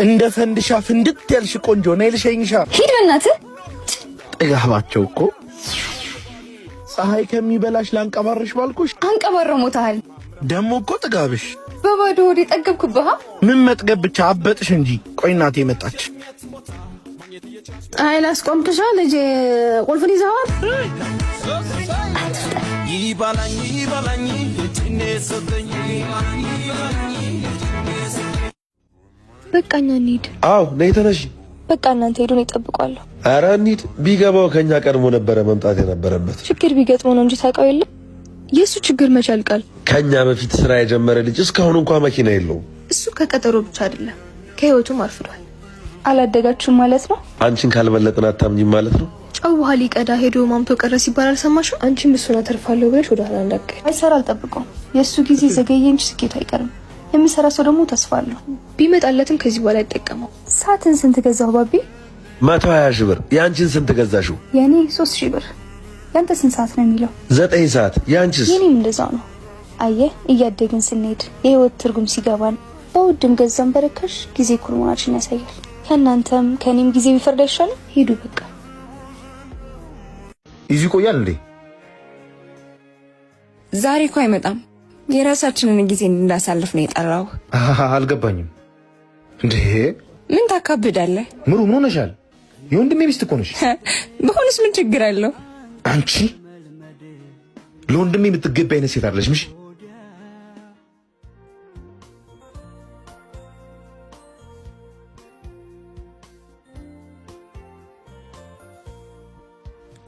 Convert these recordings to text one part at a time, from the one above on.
እንደ ፈንድሻ ፍንድት ያልሽ ቆንጆ ነይ ልሸኝሻ። ሂድ በእናትህ። ጥጋባቸው እኮ ፀሐይ ከሚበላሽ ላንቀባርሽ ባልኩሽ። አንቀባረው ሞተሃል። ደሞ እኮ ጥጋብሽ። በባዶ ሆዴ ጠገብኩብህ። ምን መጥገብ ብቻ አበጥሽ እንጂ። ቆይ እናቴ መጣች። ፀሐይ ላስቆምክሻ ልጄ፣ ቁልፍን ይዘዋል። በቃ እኛ እንሂድ። አዎ ነይ ተነሺ። በቃ እናንተ ሄዱን እጠብቀዋለሁ። ኧረ እንሂድ። ቢገባው ከኛ ቀድሞ ነበረ መምጣት የነበረበት። ችግር ቢገጥመው ነው እንጂ ታውቀው የለም የእሱ ችግር መች ያልቃል። ከኛ በፊት ስራ የጀመረ ልጅ እስካሁን እንኳን መኪና የለውም። እሱ ከቀጠሮ ብቻ አይደለም ከህይወቱም አርፍዷል። አላደጋችሁም ማለት ነው። አንቺን ካልበለጥን አታምኝም ማለት ነው። ጨው ውሃ ሊቀዳ ሄዶ ማምቶ ቀረ ሲባል አልሰማሽም? አንቺም እሱን አተርፋለሁ ብለሽ ወደ ኋላ እንዳትቀሪ። አይሰራ አልጠብቀውም። የእሱ ጊዜ ዘገየ እንጂ ስኬቱ አይቀርም። የሚሰራ ሰው ደግሞ ተስፋ አለው። ቢመጣለትም ከዚህ በኋላ አይጠቀመው። ሰዓትን ስንት ገዛሁ ባቢ? 120 ሺህ ብር። የአንቺን ስንት ገዛሽው? የእኔ 3,000 ብር። ያንተ ስንት ሰዓት ነው የሚለው? 9 ሰዓት። የአንቺስ? የኔም እንደዛው ነው። አየህ፣ እያደግን ስንሄድ የህይወት ትርጉም ሲገባን በውድም ገዛም በረካሽ ጊዜ እኩል መሆናችን ያሳያል። ከእናንተም ከእኔም ጊዜ ቢፈርድ አይሻልም? ሂዱ በቃ። ይዚ ይቆያል እንዴ? ዛሬ እኮ አይመጣም። የራሳችንን ጊዜ እንድናሳልፍ ነው የጠራው። አልገባኝም። እንዴ ምን ታካብዳለህ? ምሩ ምን ሆነሻል? የወንድሜ ሚስት እኮ ነሽ። በሆንስ ምን ችግር አለው? አንቺ ለወንድሜ የምትገቢ አይነት ሴት አይደለሽም። እሺ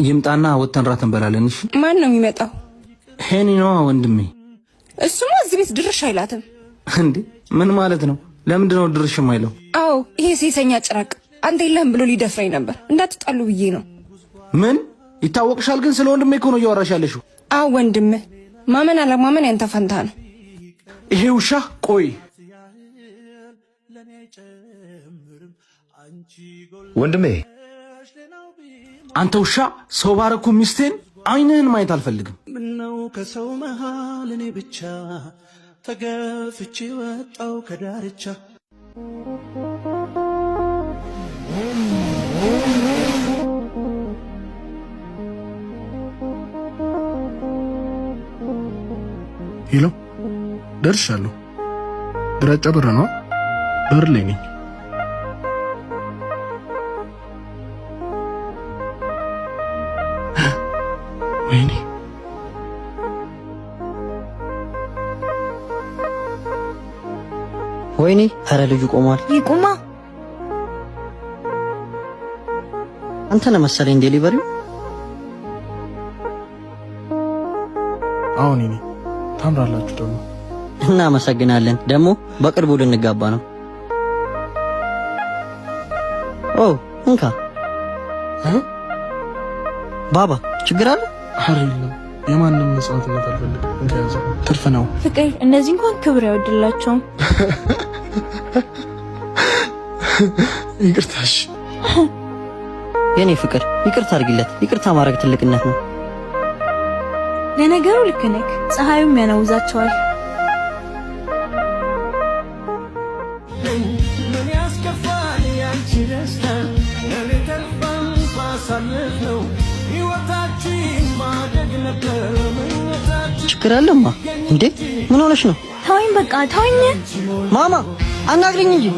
ይምጣና ወተን ራት እንበላለን። እሺ። ማን ነው የሚመጣው? ሄኒ ነዋ ወንድሜ። እሱማ እዚህ ቤት ድርሽ አይላትም። እንዴ ምን ማለት ነው? ለምንድን ነው ድርሽ የማይለው? አዎ ይሄ ሴሰኛ ጭራቅ አንተ የለህም ብሎ ሊደፍረኝ ነበር። እንዳትጣሉ ብዬ ነው። ምን ይታወቅሻል? ግን ስለ ወንድሜ እኮ ነው እያወራሽ ያለሽው። አዎ ወንድምህ፣ ማመን አለማመን ያንተ ፈንታ ነው። ይሄ ውሻ ቆይ ወንድሜ አንተ ውሻ ሰው ባረኩ ሚስቴን አይንህን ማየት አልፈልግም። ምነው ከሰው መሃል እኔ ብቻ ተገፍቼ ወጣው ከዳርቻ። Hello፣ ደርሻለሁ። ግራጫ በር ነው። በር ላይ ነኝ። ወይኔ ወይኔ፣ ኧረ ልጁ ቆሟል። ይቁማ። አንተ ነህ መሰለኝ delivery ው። አሁን እኔ ታምራላችሁ ደግሞ። እናመሰግናለን። ደግሞ በቅርቡ ልንጋባ ነው። ኦ እንካ ባባ፣ ችግር አለ? ኧረ የለም፣ የማንም መስዋዕትነት አልፈልግም። እንካ ያዘው፣ ትርፍ ነው። ፍቅር፣ እነዚህ እንኳን ክብር አይወድላቸውም። ይቅርታሽ የኔ ፍቅር፣ ይቅርታ አድርጊለት። ይቅርታ ማድረግ ትልቅነት ነው። ለነገሩ ልክ ነህ። ፀሐዩም ያናውዛቸዋል። ምን ያስከፋል ያንቺ ደስታ ለኔ ተርፋም ባሳለፍ ነው ሕይወታችን ማደግ ነበር ምኞታችን። ችግር አለማ እንዴ? ምን ሆነሽ ነው? ተወኝ በቃ ተወኝ። ማማ አናግሪኝ እንጂ።